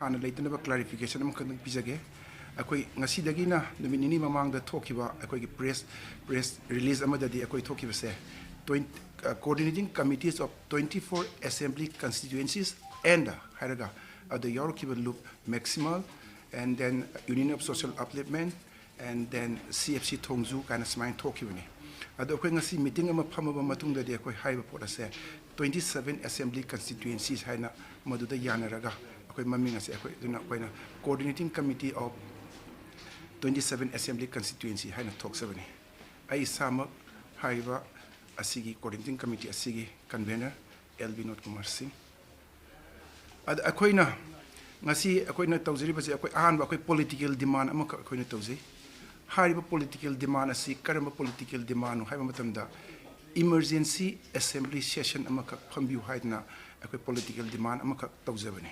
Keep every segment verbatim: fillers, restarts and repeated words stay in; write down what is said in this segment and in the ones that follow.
ꯍꯥꯟꯅ ꯂꯩꯇꯅꯕ clarification ꯑꯃꯈꯛꯇꯪ ꯄꯤꯖꯒꯦ꯫ ꯑꯩꯈꯣꯏ ꯉꯁꯤꯗꯒꯤꯅ ꯅꯨꯃꯤꯠ ꯅꯤꯅꯤ ꯃꯃꯥꯡꯗ ꯊꯣꯛꯈꯤꯕ ꯑꯩꯈꯣꯏꯒꯤ press press release ꯑꯃꯗꯗꯤ ꯑꯩꯈꯣꯏ ꯊꯣꯛꯈꯤꯕꯁꯦ, twenty, coordinating committees of twenty-four assembly constituencies and ꯍꯥꯏꯔꯒ ꯑꯗꯨꯗ ꯌꯥꯎꯔꯛꯈꯤꯕ ꯂꯨꯞ ꯃꯦꯛꯁꯤꯃꯜ, and then Union of Social Upliftment, and then C F C ꯊꯣꯡꯖꯨ ꯀꯥꯏꯅ ꯁꯨꯃꯥꯏꯅ ꯊꯣꯛꯈꯤꯕꯅꯤ꯫ ꯑꯗꯣ ꯑꯩꯈꯣꯏ ꯉꯁꯤ meeting ꯑꯃ ꯐꯝꯃꯕ ꯃꯇꯨꯡꯗꯗꯤ ꯑꯩꯈꯣꯏ ꯍꯥꯏꯔꯤꯕ ꯄꯣꯠ ꯑꯁꯦ twenty seven assembly constituencies ꯍꯥꯏꯅ ꯃꯗꯨꯗ ꯌꯥꯅꯔꯒ ꯑꯩꯈꯣꯏ ꯃꯃꯤꯡ ꯑꯁꯦ ꯑꯩꯈꯣꯏ ꯑꯗꯨꯅ ꯑꯩꯈꯣꯏꯅ Coordinating Committee of twenty seven Assembly Constituency ꯍꯥꯏꯅ ꯊꯣꯛꯆꯕꯅꯤ꯫ ꯑꯩ ꯏꯁꯥꯃꯛ ꯍꯥꯏꯔꯤꯕ ꯑꯁꯤꯒꯤ Coordinating Committee ꯑꯁꯤꯒꯤ convener ꯑꯦꯜ ꯕꯤꯅꯣꯗ ꯀꯨꯃꯥꯔ ꯁꯤꯡ꯫ ꯑꯗ ꯑꯩꯈꯣꯏꯅ ꯉꯁꯤ ꯑꯩꯈꯣꯏꯅ ꯇꯧꯖꯔꯤꯕꯁꯦ ꯑꯩꯈꯣꯏ ꯑꯍꯥꯟꯕ ꯑꯩꯈꯣꯏ political demand ꯑꯃꯈꯛ ꯑꯩꯈꯣꯏꯅ ꯇꯧꯖꯩ꯫ ꯍꯥꯏꯔꯤꯕ political demand ꯑꯁꯤ ꯀꯔꯝꯕ political demandꯅꯣ ꯍꯥꯏꯕ ꯃꯇꯝꯗ emergency assembly session ꯑꯃꯈꯛ ꯐꯝꯕꯤꯌꯨ ꯍꯥꯏꯗꯅ ꯑꯩꯈꯣꯏ political demand ꯑꯃꯈꯛ ꯇꯧꯖꯕꯅꯤ꯫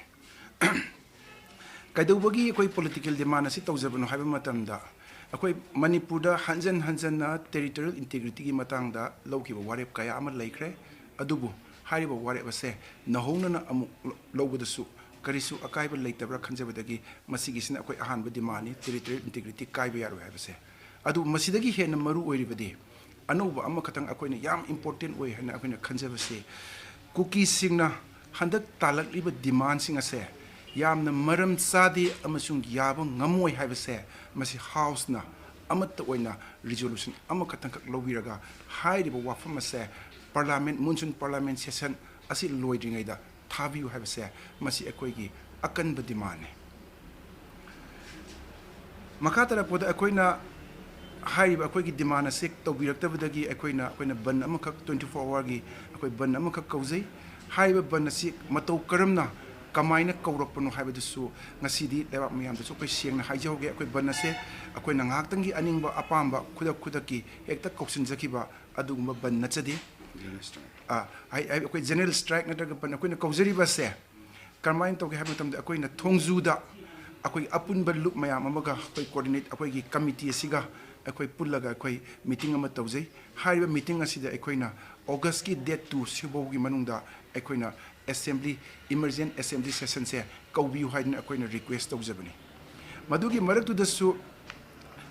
ꯀꯩꯗꯧꯕꯒꯤ ꯑꯩꯈꯣꯏ political demand ꯑꯁꯤ ꯇꯧꯖꯕꯅꯣ ꯍꯥꯏꯕ ꯃꯇꯝꯗ ꯑꯩꯈꯣꯏ ꯃꯅꯤꯄꯨꯔꯗ ꯍꯟꯖꯟ ꯍꯟꯖꯟꯅ territorial integrityꯒꯤ ꯃꯇꯥꯡꯗ ꯂꯧꯈꯤꯕ ꯋꯥꯔꯦꯞ ꯀꯌꯥ ꯑꯃ ꯂꯩꯈ꯭ꯔꯦ꯫ ꯑꯗꯨꯕꯨ ꯍꯥꯏꯔꯤꯕ ꯋꯥꯔꯦꯞ ꯑꯁꯦ ꯅꯧꯍꯧꯅꯅ ꯑꯃꯨꯛ ꯂꯧꯕꯗꯁꯨ ꯀꯔꯤꯁꯨ ꯑꯀꯥꯏꯕ ꯂꯩꯇꯕ꯭ꯔꯥ ꯈꯟꯖꯕꯗꯒꯤ ꯃꯁꯤꯒꯤꯁꯤꯅ ꯑꯩꯈꯣꯏ ꯑꯍꯥꯟꯕ demandꯅꯤ, territorial integrity ꯀꯥꯏꯕ ꯌꯥꯔꯣꯏ ꯍꯥꯏꯕꯁꯦ꯫ ꯑꯗꯨꯕꯨ ꯃꯁꯤꯗꯒꯤ ꯍꯦꯟꯅ ꯃꯔꯨ ꯑꯣꯏꯔꯤꯕꯗꯤ ꯑꯅꯧꯕ ꯑꯃꯈꯛꯇꯪ ꯑꯩꯈꯣꯏꯅ ꯌꯥꯝ important ꯑꯣꯏ ꯍꯥꯏꯅ ꯑꯩꯈꯣꯏꯅ ꯈꯟꯖꯕꯁꯤ ꯀꯨꯀꯤꯁꯤꯡꯅ ꯍꯟꯗꯛ ꯇꯥꯜꯂꯛꯂꯤꯕ demandꯁꯤꯡ ꯑꯁꯦ ꯌꯥꯝꯅ ꯃꯔꯝ ꯆꯥꯗꯦ ꯑꯃꯁꯨꯡ ꯌꯥꯕ ꯉꯝꯃꯣꯏ ꯍꯥꯏꯕꯁꯦ ꯃꯁꯤ Houseꯅ ꯑꯃꯠꯇ ꯑꯣꯏꯅ resolution ꯑꯃꯈꯛꯇꯪꯈꯛ ꯂꯧꯕꯤꯔꯒ ꯍꯥꯏꯔꯤꯕ ꯋꯥꯐꯝ ꯑꯁꯦ parliament, monsoon parliament session ꯑꯁꯤ ꯂꯣꯏꯗ꯭ꯔꯤꯉꯩꯗ ꯊꯥꯕꯤꯌꯨ ꯍꯥꯏꯕꯁꯦ ꯃꯁꯤ ꯑꯩꯈꯣꯏꯒꯤ ꯑꯀꯟꯕ demandꯅꯤ꯫ ꯃꯈꯥ ꯇꯥꯔꯛꯄꯗ ꯑꯩꯈꯣꯏꯅ ꯍꯥꯏꯔꯤꯕ ꯑꯩꯈꯣꯏꯒꯤ demand ꯑꯁꯤ ꯇꯧꯕꯤꯔꯛꯇꯕꯗꯒꯤ ꯑꯩꯈꯣꯏꯅ, ꯑꯩꯈꯣꯏꯅ ꯕꯟ ꯑꯃꯈꯛ, twenty four hourꯒꯤ ꯑꯩꯈꯣꯏ ꯕꯟ ꯑꯃꯈꯛ ꯀꯧꯖꯩ꯫ ꯍꯥꯏꯔꯤꯕ ꯕꯟ ꯑꯁꯤ ꯃꯇꯧ ꯀꯔꯝꯅ, ꯀꯃꯥꯏꯅ ꯀꯧꯔꯛꯄꯅꯣ ꯍꯥꯏꯕꯗꯨꯁꯨ ꯉꯁꯤꯗꯤ ꯂꯩꯕꯥꯛ ꯃꯌꯥꯝꯗꯁꯨ ꯑꯩꯈꯣꯏ ꯁꯦꯡꯅ ꯍꯥꯏꯖꯍꯧꯒꯦ꯫ ꯑꯩꯈꯣꯏ ꯕꯟ ꯑꯁꯦ ꯑꯩꯈꯣꯏꯅ ꯉꯥꯏꯍꯥꯛꯇꯪꯒꯤ ꯑꯅꯤꯡꯕ ꯑꯄꯥꯝꯕ ꯈꯨꯗꯛ ꯈꯨꯗꯛꯀꯤ ꯍꯦꯛꯇ ꯀꯧꯁꯤꯟꯖꯈꯤꯕ ꯑꯗꯨꯒꯨꯝꯕ ꯕꯟ ꯅꯠꯆꯗꯦ꯫ ꯑ, ꯍꯥꯏ-, ꯍꯥꯏ-, ꯑꯩꯈꯣꯏ general strike ꯅꯠꯇ꯭ꯔꯒ ꯕꯟ ꯑꯩꯈꯣꯏꯅ ꯀꯧꯖꯔꯤꯕꯁꯦ ꯀꯔꯝꯍꯥꯏꯅ ꯇꯧꯒꯦ ꯍꯥꯏꯕ ꯃꯇꯝꯗ ꯑꯩꯈꯣꯏꯅ ꯊꯣꯡꯖꯨꯗ ꯑꯩꯈꯣꯏ ꯑꯄꯨꯟꯕ ꯂꯨꯞ ꯃꯌꯥꯝ ꯑꯃꯒ ꯑꯩꯈꯣꯏ coordinate, ꯑꯩꯈꯣꯏꯒꯤ committee ꯑꯁꯤꯒ ꯑꯩꯈꯣꯏ ꯄꯨꯜꯂꯒ ꯑꯩꯈꯣꯏ meeting ꯑꯃ ꯇꯧꯖꯩ꯫ ꯍꯥꯏꯔꯤꯕ meeting ꯑꯁꯤꯗ ꯑꯩꯈꯣꯏꯅ Augustꯀꯤ date two ꯁꯤꯐꯥꯎꯒꯤ ꯃꯅꯨꯡꯗ ꯑꯩꯈꯣꯏꯅ assembly, emergent assembly sessionꯁꯦ ꯀꯧꯕꯤꯌꯨ ꯍꯥꯏꯗꯅ ꯑꯩꯈꯣꯏꯅ request ꯇꯧꯖꯕꯅꯤ꯫ ꯃꯗꯨꯒꯤ ꯃꯔꯛꯇꯨꯗꯁꯨ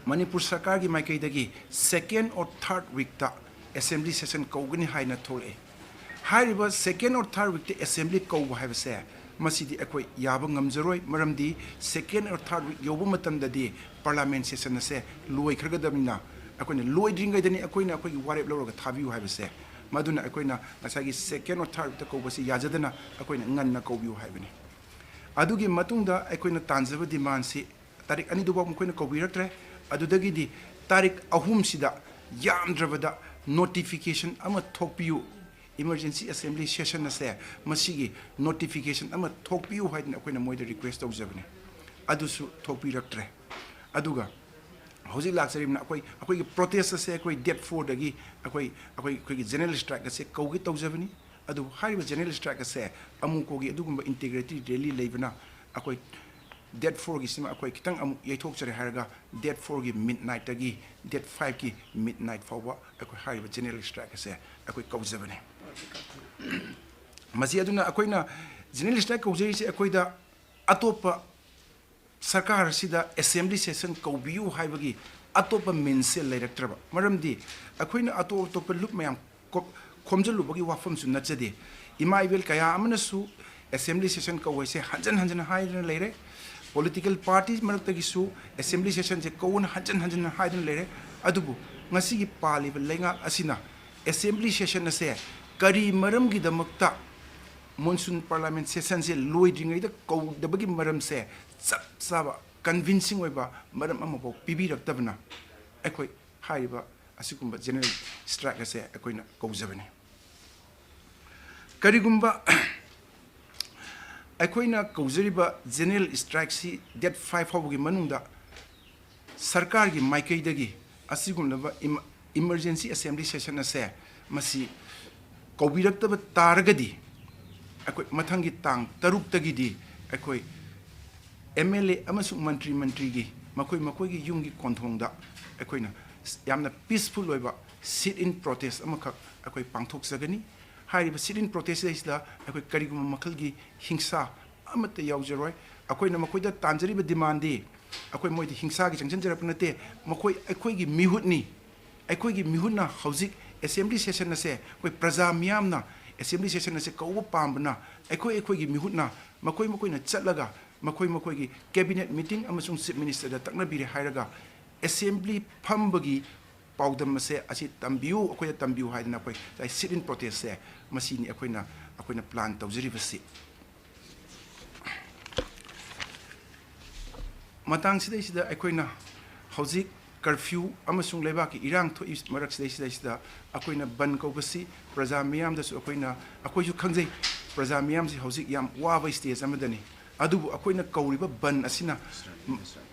ꯃꯅꯤꯄꯨꯔ ꯁꯔꯀꯥꯔꯒꯤ ꯃꯥꯏꯀꯩꯗꯒꯤ second or third weekꯇ assembly session ꯀꯧꯒꯅꯤ ꯍꯥꯏꯅ ꯊꯣꯛꯂꯛꯑꯦ꯫ ꯍꯥꯏꯔꯤꯕ second or third weekꯇ assembly ꯀꯧꯕ ꯍꯥꯏꯕꯁꯦ, ꯃꯁꯤꯗꯤ ꯑꯩꯈꯣꯏ ꯌꯥꯕ ꯉꯝꯖꯔꯣꯏ꯫ ꯃꯔꯝꯗꯤ second or third week ꯌꯧꯕ ꯃꯇꯝꯗꯗꯤ parliament session ꯑꯁꯦ ꯂꯣꯏꯈ꯭ꯔꯒꯗꯕꯅꯤꯅ, ꯑꯩꯈꯣꯏꯅ ꯂꯣꯏꯗ꯭ꯔꯤꯉꯩꯗꯅꯤ ꯑꯩꯈꯣꯏꯅ ꯑꯩꯈꯣꯏꯒꯤ ꯋꯥꯔꯦꯞ ꯂꯧꯔꯒ ꯊꯥꯕꯤꯌꯨ ꯍꯥꯏꯕꯁꯦ꯫ ꯃꯗꯨꯅ ꯑꯩꯈꯣꯏꯅ ꯉꯁꯥꯏꯒꯤ second or third weekꯇ ꯀꯧꯕꯁꯤ ꯌꯥꯖꯗꯅ ꯑꯩꯈꯣꯏꯅ ꯉꯟꯅ ꯀꯧꯕꯤꯌꯨ ꯍꯥꯏꯕꯅꯤ꯫ ꯑꯗꯨꯒꯤ ꯃꯇꯨꯡꯗ ꯑꯩꯈꯣꯏꯅ ꯇꯥꯟꯖꯕ demandꯁꯤ ꯇꯥꯔꯤꯛ ꯑꯅꯤꯗꯨꯐꯥꯎ ꯃꯈꯣꯏꯅ ꯀꯧꯕꯤꯔꯛꯇ꯭ꯔꯦ꯫ ꯑꯗꯨꯗꯒꯤꯗꯤ ꯇꯥꯔꯤꯛ ꯑꯍꯨꯝꯁꯤꯗ ꯌꯥꯝꯗ꯭ꯔꯕꯗ notification ꯑꯃ ꯊꯣꯛꯄꯤꯌꯨ, emergency assembly session ꯑꯁꯦ ꯃꯁꯤꯒꯤ notification ꯑꯃ ꯊꯣꯛꯄꯤꯌꯨ ꯍꯥꯏꯗꯅ ꯑꯩꯈꯣꯏꯅ ꯃꯣꯏꯗ request ꯇꯧꯖꯕꯅꯤ꯫ ꯑꯗꯨꯁꯨ ꯊꯣꯛꯄꯤꯔꯛꯇ꯭ꯔꯦ꯫ ꯑꯗꯨꯒ ꯍꯧꯖꯤꯛ ꯂꯥꯛꯆꯔꯤꯕꯅ ꯑꯩꯈꯣꯏ, ꯑꯩꯈꯣꯏꯒꯤ protest ꯑꯁꯦ ꯑꯩꯈꯣꯏ date fourꯗꯒꯤ ꯑꯩꯈꯣꯏ, ꯑꯩꯈꯣꯏ, ꯑꯩꯈꯣꯏꯒꯤ general strike ꯑꯁꯦ ꯀꯧꯒꯦ ꯇꯧꯖꯕꯅꯤ꯫ ꯑꯗꯨꯕꯨ ꯍꯥꯏꯔꯤꯕ general strike ꯑꯁꯦ ꯑꯃꯨꯀꯣꯒꯤ ꯑꯗꯨꯒꯨꯝꯕ integrity rally ꯂꯩꯕꯅ ꯑꯩꯈꯣꯏ date fourꯒꯤꯁꯤꯃ ꯑꯩꯈꯣꯏ ꯈꯤꯇꯪ ꯑꯃꯨꯛ ꯌꯩꯊꯣꯛꯆꯔꯦ ꯍꯥꯏꯔꯒ date fourꯒꯤ midnightꯇꯒꯤ date fiveꯀꯤ midnight ꯐꯥꯎꯕ ꯑꯩꯈꯣꯏ ꯍꯥꯏꯔꯤꯕ general strike ꯑꯁꯦ ꯑꯩꯈꯣꯏ ꯀꯧꯖꯕꯅꯦ꯫ ꯃꯁꯤ ꯑꯗꯨꯅ ꯑꯩꯈꯣꯏꯅ general strike ꯀꯧꯖꯔꯤꯁꯦ ꯑꯩꯈꯣꯏꯗ ꯑꯇꯣꯞꯄ ꯁꯔꯀꯥꯔ ꯑꯁꯤꯗ assembly session ꯀꯧꯕꯤꯌꯨ ꯍꯥꯏꯕꯒꯤ ꯑꯇꯣꯞꯄ meansꯁꯦ ꯂꯩꯔꯛꯇ꯭ꯔꯕ꯫ ꯃꯔꯝꯗꯤ ꯑꯩꯈꯣꯏꯅ ꯑꯇꯣꯞ ꯑꯇꯣꯞꯄ ꯂꯨꯞ ꯃꯌꯥꯝ ꯀꯣ-, ꯈꯣꯝꯖꯤꯜꯂꯨꯕꯒꯤ ꯋꯥꯐꯝꯁꯨ ꯅꯠꯆꯗꯦ꯫ ꯏꯃꯥ ꯏꯕꯦꯜ ꯀꯌꯥ ꯑꯃꯅꯁꯨ assembly session ꯀꯧꯕ ꯍꯥꯏꯁꯦ ꯍꯟꯖꯟ ꯍꯟꯖꯟꯅ ꯍꯥꯏꯗꯨꯅ ꯂꯩꯔꯦ꯫ Political party ꯃꯔꯛꯇꯒꯤꯁꯨ assembly sessionꯁꯦ ꯀꯧꯅ ꯍꯟꯖꯟ ꯍꯟꯖꯟꯅ ꯍꯥꯏꯗꯨꯅ ꯂꯩꯔꯦ꯫ ꯑꯗꯨꯕꯨ ꯉꯁꯤꯒꯤ ꯄꯥꯜꯂꯤꯕ ꯂꯩꯉꯥꯛ ꯑꯁꯤꯅ assembly session ꯑꯁꯦ ꯀꯔꯤ ꯃꯔꯝꯒꯤꯗꯃꯛꯇ monsoon parliament sessionꯁꯦ ꯂꯣꯏꯗ꯭ꯔꯤꯉꯩꯗ ꯀꯧꯗꯕꯒꯤ ꯃꯔꯝꯁꯦ ꯆꯞ ꯆꯥꯕ convincing ꯑꯣꯏꯕ ꯃꯔꯝ ꯑꯃꯐꯥꯎ ꯄꯤꯕꯤꯔꯛꯇꯕꯅ ꯑꯩꯈꯣꯏ ꯍꯥꯏꯔꯤꯕ ꯑꯁꯤꯒꯨꯝꯕ general strike ꯑꯁꯦ ꯑꯩꯈꯣꯏꯅ ꯀꯧꯖꯕꯅꯤ꯫ ꯀꯔꯤꯒꯨꯝꯕ ꯑꯩꯈꯣꯏꯅ ꯀꯧꯖꯔꯤꯕ general strikeꯁꯤ date five ꯐꯥꯎꯕꯒꯤ ꯃꯅꯨꯡꯗ ꯁꯔꯀꯥꯔꯒꯤ ꯃꯥꯏꯀꯩꯗꯒꯤ ꯑꯁꯤꯒꯨꯝꯂꯕ ꯏꯃ-, emergency assembly session ꯑꯁꯦ ꯃꯁꯤ ꯀꯧꯕꯤꯔꯛꯇꯕ ꯇꯥꯔꯒꯗꯤ ꯑꯩꯈꯣꯏ ꯃꯊꯪꯒꯤ ꯇꯥꯡ ꯇꯔꯨꯛꯇꯒꯤꯗꯤ ꯑꯩꯈꯣꯏ MLA ꯑꯃꯁꯨꯡ ꯃꯟꯇ꯭ꯔꯤ ꯃꯟꯇ꯭ꯔꯤꯒꯤ ꯃꯈꯣꯏ ꯃꯈꯣꯏꯒꯤ ꯌꯨꯝꯒꯤ ꯀꯣꯟꯊꯣꯡꯗ ꯑꯩꯈꯣꯏꯅ ꯌꯥꯝꯅ peaceful ꯑꯣꯏꯕ sit-in protest ꯑꯃꯈꯛ ꯑꯩꯈꯣꯏ ꯄꯥꯡꯊꯣꯛꯆꯒꯅꯤ꯫ ꯍꯥꯏꯔꯤꯕ sit-in protest ꯑꯁꯤꯗ ꯑꯩꯈꯣꯏ ꯀꯔꯤꯒꯨꯝꯕ ꯃꯈꯜꯒꯤ ꯍꯤꯡꯁꯥ ꯑꯃꯠꯇ ꯌꯥꯎꯖꯔꯣꯏ꯫ ꯑꯩꯈꯣꯏꯅ ꯃꯈꯣꯏꯗ ꯇꯥꯟꯖꯔꯤꯕ demandꯗꯤ ꯑꯩꯈꯣꯏ ꯃꯣꯏꯗ ꯍꯤꯡꯁꯥꯒꯤ ꯆꯪꯁꯤꯟꯖꯔꯛꯄ ꯅꯠꯇꯦ꯫ ꯃꯈꯣꯏ ꯑꯩꯈꯣꯏꯒꯤ ꯃꯤꯍꯨꯠꯅꯤ꯫ ꯑꯩꯈꯣꯏꯒꯤ ꯃꯤꯍꯨꯠꯅ ꯍꯧꯖꯤꯛ assembly session ꯑꯁꯦ ꯑꯩꯈꯣꯏ ꯄ꯭ꯔꯖꯥ ꯃꯤꯌꯥꯝꯅ assembly session ꯑꯁꯦ ꯀꯧꯕ ꯄꯥꯝꯕꯅ ꯑꯩꯈꯣꯏ ꯑꯩꯈꯣꯏꯒꯤ ꯃꯤꯍꯨꯠꯅ ꯃꯈꯣꯏ ꯃꯈꯣꯏꯅ ꯆꯠꯂꯒ ꯃꯈꯣꯏ ꯃꯈꯣꯏꯒꯤ cabinet meeting ꯑꯃꯁꯨꯡ chief ministerꯗ ꯇꯛꯅꯕꯤꯔꯦ ꯍꯥꯏꯔꯒ assembly ꯐꯝꯕꯒꯤ ꯄꯥꯎꯗꯝ ꯑꯁꯦ ꯑꯁꯤ ꯇꯝꯕꯤꯌꯨ, ꯑꯩꯈꯣꯏꯗ ꯇꯝꯕꯤꯌꯨ ꯍꯥꯏꯗꯅ ꯑꯩꯈꯣꯏ ꯉꯁꯥꯏ sit-in protestꯁꯦ ꯃꯁꯤꯅꯤ ꯑꯩꯈꯣꯏꯅ, ꯑꯩꯈꯣꯏꯅ plan ꯇꯧꯖꯔꯤꯕꯁꯤ꯫ ꯃꯇꯥꯡꯁꯤꯗꯩꯁꯤꯗ ꯑꯩꯈꯣꯏꯅ ꯍꯧꯖꯤꯛ curfew ꯑꯃꯁꯨꯡ ꯂꯩꯕꯥꯛꯀꯤ ꯏꯔꯥꯡ ꯊꯣꯛꯏ ꯃꯔꯛꯁꯤꯗꯩꯁꯤꯗꯩꯁꯤꯗ ꯑꯩꯈꯣꯏꯅ ꯕꯟ ꯀꯧꯕꯁꯤ ꯄ꯭ꯔꯖꯥ ꯃꯤꯌꯥꯝꯗꯁꯨ ꯑꯩꯈꯣꯏꯅ, ꯑꯩꯈꯣꯏꯁꯨ ꯈꯪꯖꯩ, ꯄ꯭ꯔꯖꯥ ꯃꯤꯌꯥꯝꯁꯤ ꯍꯧꯖꯤꯛ ꯌꯥꯝ ꯋꯥꯕ stage ꯑꯃꯗꯅꯤ꯫ ꯑꯗꯨꯕꯨ ꯑꯩꯈꯣꯏꯅ ꯀꯧꯔꯤꯕ ꯕꯟ ꯑꯁꯤꯅ,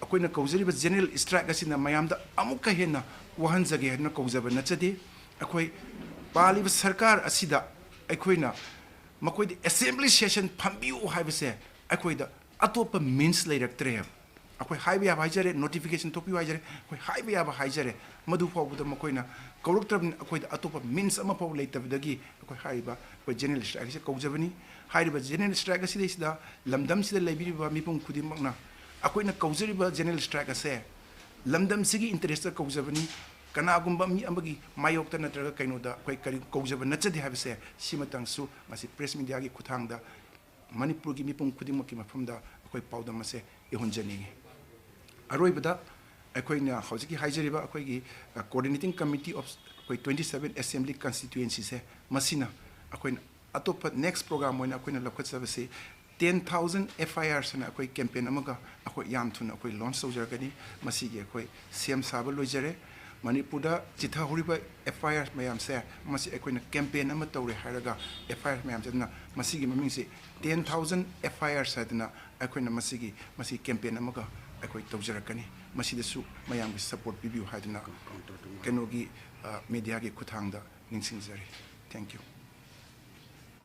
ꯑꯩꯈꯣꯏꯅ ꯀꯧꯖꯔꯤꯕ general strike ꯑꯁꯤꯅ ꯃꯌꯥꯝꯗ ꯑꯃꯨꯛꯀ ꯍꯦꯟꯅ ꯋꯥꯍꯟꯖꯒꯦ ꯍꯥꯏꯗꯨꯅ ꯀꯧꯖꯕ ꯅꯠꯆꯗꯦ꯫ ꯑꯩꯈꯣꯏ ꯄꯥꯜꯂꯤꯕ ꯁꯔꯀꯥꯔ ꯑꯁꯤꯗ ꯑꯩꯈꯣꯏꯅ ꯃꯈꯣꯏꯗ assembly session ꯐꯝꯕꯤꯌꯨ ꯍꯥꯏꯕꯁꯦ ꯑꯩꯈꯣꯏꯗ ꯑꯇꯣꯞꯄ means ꯂꯩꯔꯛꯇ꯭ꯔꯦꯕ꯫ ꯑꯩꯈꯣꯏ ꯍꯥꯏꯕ ꯌꯥꯕ ꯍꯥꯏꯖꯔꯦ, notification ꯊꯣꯛꯄꯤꯌꯨ ꯍꯥꯏꯖꯔꯦ, ꯑꯩꯈꯣꯏ ꯍꯥꯏꯕ ꯌꯥꯕ ꯍꯥꯏꯖꯔꯦ, ꯃꯗꯨ ꯐꯥꯎꯕꯗ ꯃꯈꯣꯏꯅ ꯀꯧꯔꯛꯇ꯭ꯔꯕꯅꯤꯅ ꯑꯩꯈꯣꯏꯗ ꯑꯇꯣꯞꯄ means ꯑꯃ ꯐꯥꯎꯕ ꯂꯩꯇꯕꯗꯒꯤ ꯑꯩꯈꯣꯏ ꯍꯥꯏꯔꯤꯕ ꯑꯩꯈꯣꯏ general strike ꯑꯁꯤ ꯀꯧꯖꯕꯅꯤ꯫ ꯍꯥꯏꯔꯤꯕ general strike ꯑꯁꯤꯗꯩꯁꯤꯗ ꯂꯝꯗꯝꯁꯤꯗ ꯂꯩꯕꯤꯔꯤꯕ ꯃꯤꯄꯨꯝ ꯈꯨꯗꯤꯡꯃꯛꯅ ꯑꯩꯈꯣꯏꯅ ꯀꯧꯖꯔꯤꯕ general strike ꯑꯁꯦ ꯂꯝꯗꯝꯁꯤꯒꯤ interestꯇ ꯀꯧꯖꯕꯅꯤ꯫ ꯀꯅꯥꯒꯨꯝꯕ ꯃꯤ ꯑꯃꯒꯤ ꯃꯥꯌꯣꯛꯇ ꯅꯠꯇ꯭ꯔꯒ ꯀꯩꯅꯣꯗ ꯑꯩꯈꯣꯏ ꯀꯔꯤ ꯀꯧꯖꯕ ꯅꯠꯆꯗꯦ ꯍꯥꯏꯕꯁꯦ ꯁꯤꯃꯇꯪꯁꯨ ꯃꯁꯤ press mediaꯒꯤ ꯈꯨꯠꯊꯥꯡꯗ ꯃꯅꯤꯄꯨꯔꯒꯤ ꯃꯤꯄꯨꯝ ꯈꯨꯗꯤꯡꯃꯛꯀꯤ ꯃꯐꯝꯗ ꯑꯩꯈꯣꯏ ꯄꯥꯎꯗꯝ ꯑꯁꯦ ꯌꯧꯍꯟꯖꯅꯤꯡꯏ꯫ ꯑꯔꯣꯏꯕꯗ ꯑꯩꯈꯣꯏꯅ ꯍꯧꯖꯤꯛꯀꯤ ꯍꯥꯏꯖꯔꯤꯕ ꯑꯩꯈꯣꯏꯒꯤ, ꯑ, coordinating committee of ꯑꯩꯈꯣꯏ twenty seven assembly constituencyꯁꯦ ꯃꯁꯤꯅ ꯑꯩꯈꯣꯏꯅ ꯑꯇꯣꯞꯄ next program ꯑꯣꯏꯅ ꯑꯩꯈꯣꯏꯅ ꯂꯧꯈꯠꯆꯕꯁꯤ ten thousand F I Rs ꯍꯥꯏꯅ ꯑꯩꯈꯣꯏ campaign ꯑꯃꯒ ꯑꯩꯈꯣꯏ ꯌꯥꯝ ꯊꯨꯅ ꯑꯩꯈꯣꯏ launch ꯇꯧꯖꯔꯛꯀꯅꯤ꯫ ꯃꯁꯤꯒꯤ ꯑꯩꯈꯣꯏ ꯁꯦꯝ ꯁꯥꯕ ꯂꯣꯏꯖꯔꯦ꯫ ꯃꯅꯤꯄꯨꯔꯗ ꯆꯤꯊꯍꯧꯔꯤꯕ F I R ꯃꯌꯥꯝꯁꯦ ꯃꯁꯤ ꯑꯩꯈꯣꯏꯅ campaign ꯑꯃ ꯇꯧꯔꯦ ꯍꯥꯏꯔꯒ F I R ꯃꯌꯥꯝꯁꯦ, ꯑꯗꯨꯅ ꯃꯁꯤꯒꯤ ꯃꯃꯤꯡꯁꯤ ten thousand F I Rs ꯍꯥꯏꯗꯅ ꯑꯩꯈꯣꯏꯅ ꯃꯁꯤꯒꯤ, ꯃꯁꯤ campaign ꯑꯃꯒ ꯑꯩꯈꯣꯏ ꯇꯧꯖꯔꯛꯀꯅꯤ꯫ ꯃꯁꯤꯗꯁꯨ ꯃꯌꯥꯝꯒꯤ support ꯄꯤꯕꯤꯌꯨ ꯍꯥꯏꯗꯨꯅ ꯀꯩꯅꯣꯒꯤ, ꯑ, mediaꯒꯤ ꯈꯨꯠꯊꯥꯡꯗ ꯅꯤꯡꯁꯤꯡꯖꯔꯤ꯫ Thank you꯫